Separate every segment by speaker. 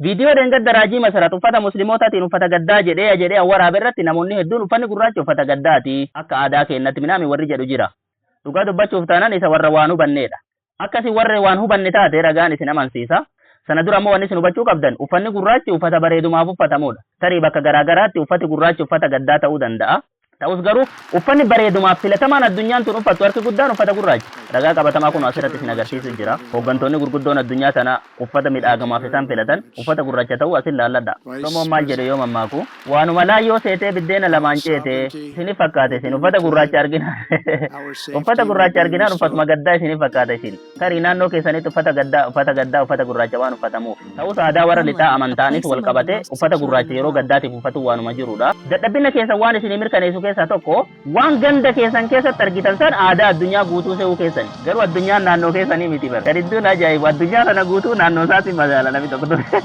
Speaker 1: Viidiyoo dheengadda Raajii Masarat uffata Musliimootaatiin uffata gaddaa jedhee jedhee waraabee irratti namoonni hedduun uffanni gurraachi uffata gaddaati akka aadaa keennatti minaami warri jedhu jira. Dhugaa dubbachuuf taanaan isa warra waan hubanneedha. Akkasi warri waan hubanne taate ragaan isin amansiisa. Sana dura ammoo wanni isin hubachuu qabdan, uffanni gurraachi uffata bareedumaaf uffatamuudha. Tarii bakka garaa garaatti uffati gurraachi uffata gaddaa ta'uu danda'a. Ta'us garuu uffanni bareedumaaf filatamaan addunyaan tun uffattu harki guddaan uffata gurraacha. Ragaa qabatamaa kunoo asirratti isin agarsiisu jira. Hooggantoonni gurguddoon addunyaa tanaa uffata midhaagamaaf isaan filatan uffata gurracha ta'uu asin laalladha. Oromoon maal jedhe yoo mammaaku? Waanuma laayyoo seetee biddeena lamaan ceete isini fakkaate isin uffata gurraacha arginaan, uffata gurraacha arginaan uffatuma gaddaa isini fakkaata isin. Tarii naannoo keessanitti uffata gaddaa, uffata gaddaa uffata gurraacha waan uffatamuuf. Ta'us aadaa warra
Speaker 2: Finland,
Speaker 1: lixaa
Speaker 2: a
Speaker 1: amantaanis
Speaker 2: place
Speaker 1: wal
Speaker 2: among the
Speaker 1: qabate
Speaker 2: most
Speaker 1: uffata
Speaker 2: secure and
Speaker 1: gurraacha
Speaker 2: the
Speaker 1: yeroo
Speaker 2: world.
Speaker 1: gaddaatiif uffatuun waanuma jirudha. Dadhabbina keessan waan isinii mirkaneessu keessaa tokko waan ganda keessan keessatti argitan san aadaa addunyaa guutuu se'uu keessani. Garuu addunyaan naannoo keessanii miti bar. Kan iddoon ajaa'ibu addunyaa kana guutuu naannoo isaatiin madaala namni tokko tokko.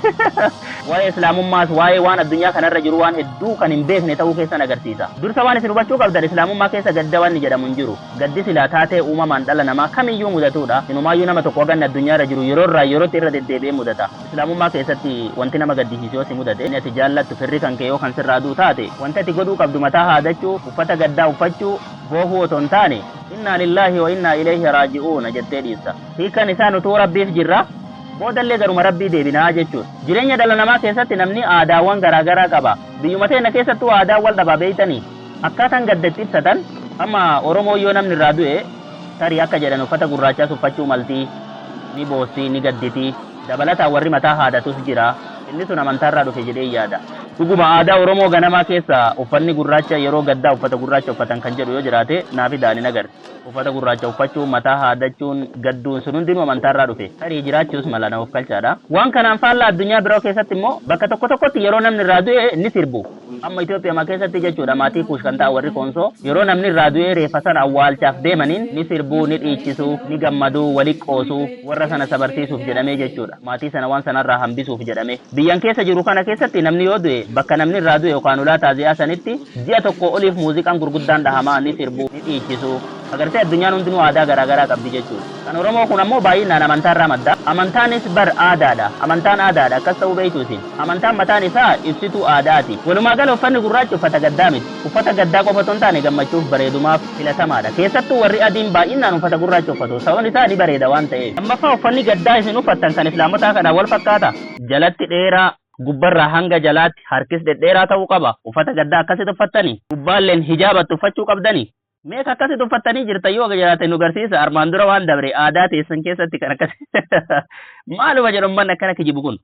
Speaker 1: Waa'ee Islaamummaas waa'ee waan addunyaa kanarra jiru waan hedduu kan hin beekne ta'uu keessan agarsiisa. Dursa waan isin hubachuu qabdan, Islaamummaa keessa gadda wanni jedhamu hin jiru. Gaddi silaa taatee uumamaan dhala namaa kamiyyuu mudatuudha. Inumaayyuu nama tokko haga inni addunyaa irra jiru yeroo irraa yerootti irra deddeebi'ee mudata. Islaamummaa keessatti wanti nama gaddisiisu yoo si mudate, inni ati jaallattu firri kan kee yoo kan sirraa du'u taate, wanti ati godhuu qabdu mataa haadachuu, uffata gaddaa uffachuu, boohuu otoo hin taane, Innaa lillaahi wa innaa ilayhi raaji'uuna jettee dhiista. Hiikkaan isaa nutuu Rabbiif jirra, boodallee garuma Rabbii deebinaa jechuudha. Jireenya dhala namaa keessatti namni aadaawwan garaa garaa qaba. Biyyuma teenna keessattuu aadaan wal dhabaa beeytanii? Akkaataan gadda itti ibsatan, amma Oromoon yoo namni irraa du'e tarii akka jedhan uffata gurraachaas uffachuu malti, ni boossi, ni gadditi. Dabalataan warri mataa haadatus jira. Inni sun amantaarraa dhufe jedheen yaada. Dhuguma aadaa Oromoo ganamaa keessa uffanni gurraacha yeroo gaddaa uffata gurraacha uffatan kan jedhu yoo jiraate naa fidaa, ani hin agarre. Uffata gurraacha uffachuun, mataa haadachuun, gadduun sun hundinuu amantaarraa dhufe. Tarii jiraachuus mala, na ofkalchaadha. Waan kanaan faallaa addunyaa biroo keessatti immoo bakka tokko tokkotti yeroo namni irraa du'e ni sirbu. Amma Itoophiyama keessatti jechuudha, maatii Kuush kan ta'an warri Koonsoo yeroo namni irraa du'ee reeffa sana awwaalchaaf deemaniin ni sirbu, ni dhiichisu, ni gammadu, wali qoosu, warra sana sabarsiisuuf jedhamee jechuudha. Maatii sana waan sanarraa hambisuuf jedhamee. Biyyan keessa jiru kana keessatti namni yoo du'e bakka namni irraa du'e yookaan ulaa taazi'aa sanitti ji'a tokkoo oliif muuziqaan gurguddaan dhahamaa, ni sirbu, ni dhiichisu. Agartee, addunyaan hundinuu aadaa garaa garaa qabdi jechuudha. Kan Oromoo kun ammoo baay'inaan amantaarraa madda. Amantaanis bar aadaadha. Amantaan aadaadha. Akkas ta'uu beektu isin. Amantaan mataan isaa ibsituu aadaati. Walumaa gala uffanni gurraachi uffata gaddaa miti. Uffata gaddaa qofa otoo hin taane gammachuuf, bareedumaaf filatamaadha. Keessattuu warri adiin baay'inaan uffata gurraacha uffatu. Sababni isaa ni bareeda waan ta'eef. Lammaffaa, uffanni gaddaa isin uffattan kan Islaamotaa kanaan wal fakkaataa? Jalatti dheeraa, gubbarraa hanga jalaatti harkis dhedheeraa ta'uu qaba. Uffata gaddaa akkasitti uffattanii? Gubbaalleen hijaabatti uffachuu qabdanii? Mee ka akkasitti uffattanii jirtan yoo jiraate nu garsiisa. Armaan dura waan dabre aadaa teessan keessatti kan akkasi maaluma jedhu, ummanni akkana kijibu kun.